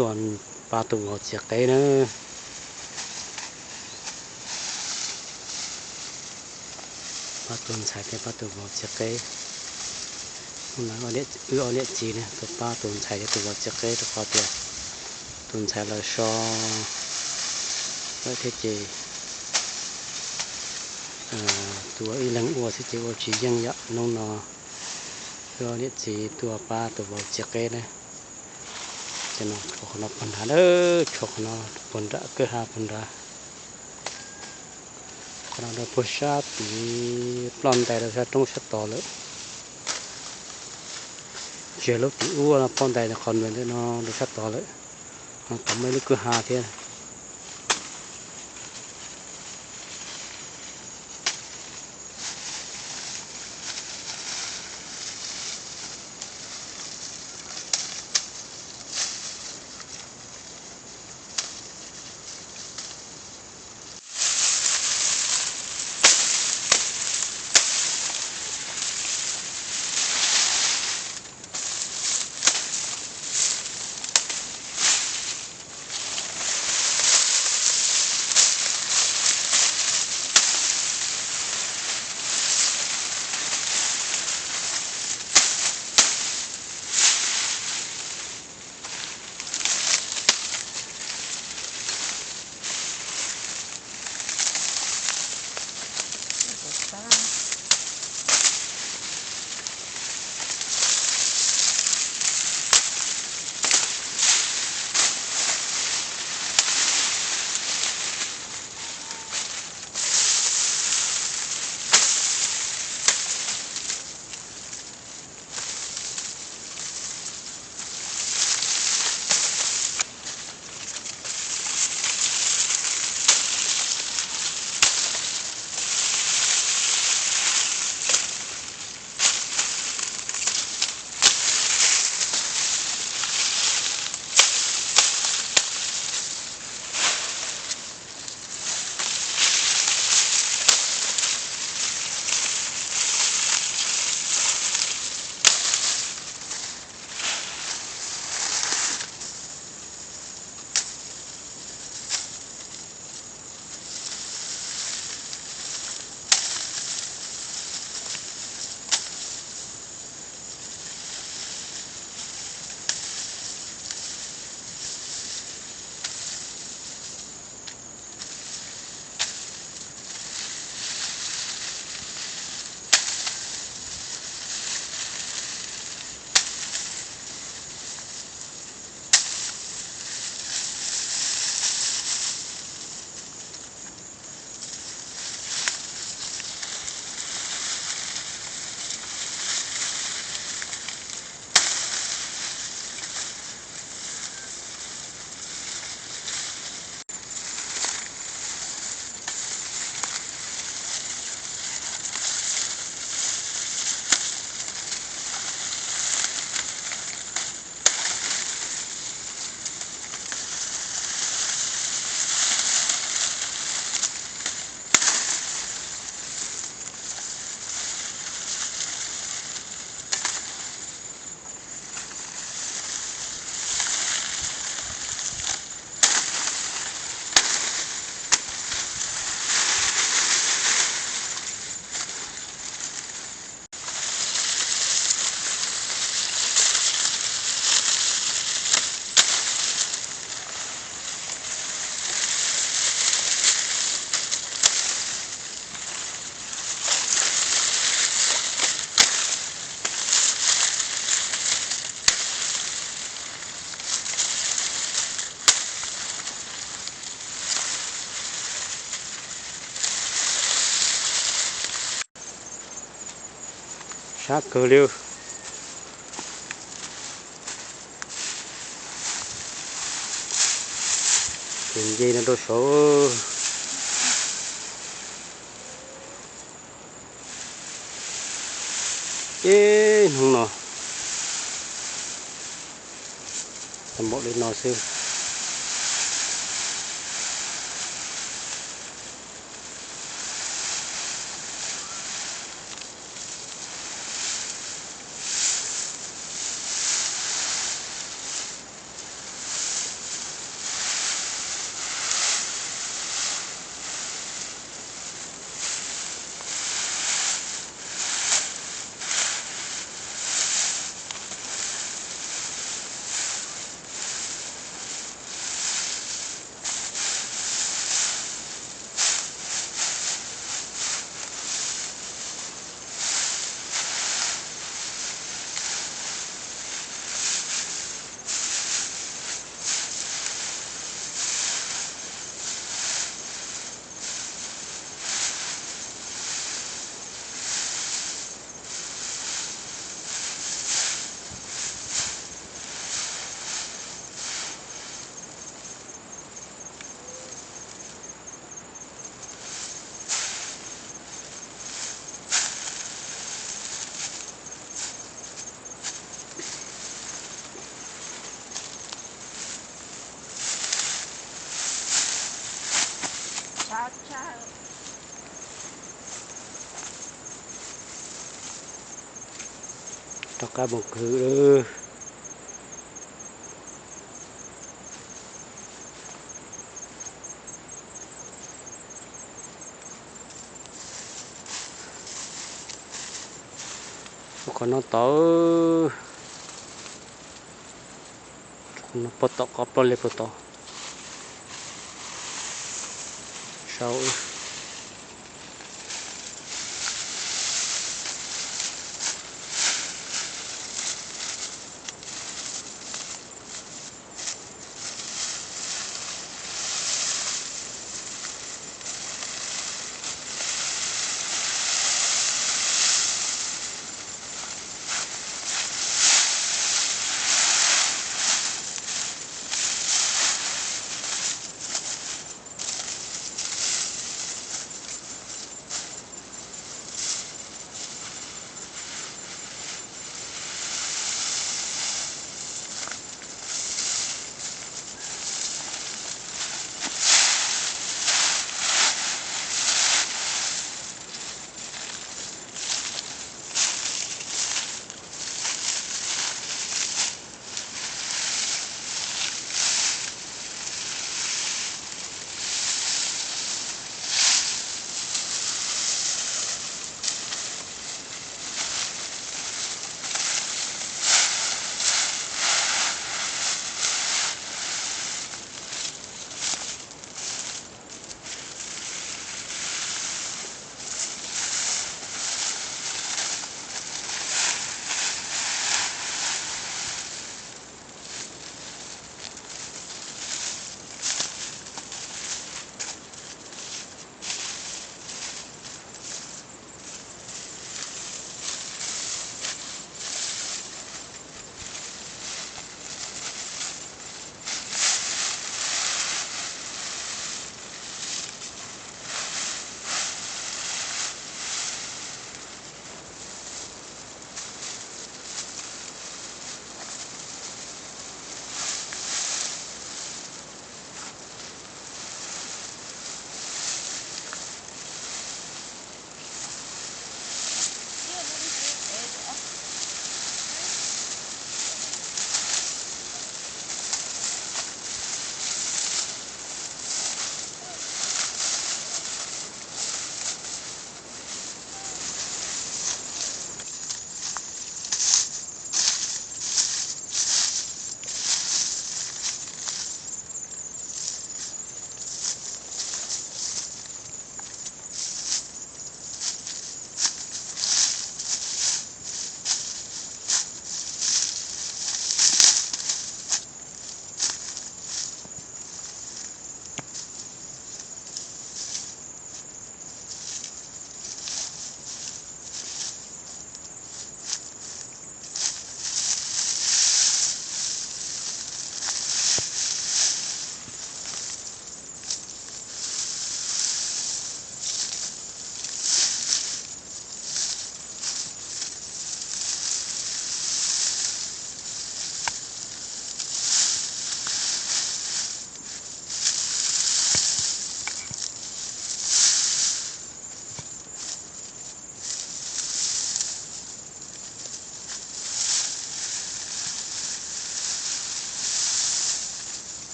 Tua pab tus vauv txiav qeb na. Pab tus ntxhais thiab pab tus vauv txiav qeb. Hnub no wb ob niam txiv na tuaj pab tus ntxhais thiab tus vauv txiav qeb rau qhov tias tus ntxhais los so lawm thiab ces tua ib leeg ua xwb ces ua tsis yeej yom. Hnub no wb ob niam txiv tuaj pab tus vauv txiav qeb na. Ces no tshuav qhov no puag nrad, tshuav qhov no puag nrad kwj ha puag nrad. Qhov no rau puag sab tid, ploj ntais rau sab roob sab tod lawm. Tsis yog lub tim ub no, ploj ntais qhov ntawm no rau sab tod lawm. Tod muaj ib lub kwj ha thiab. Sab kawg li. Ces nce no rau saud. Ib hnub no tau npaum li no xwb. Rov qab mus khwv lawm. Qhov no tod, qhov no puag tom qhov plaub leeg puag tod. Sau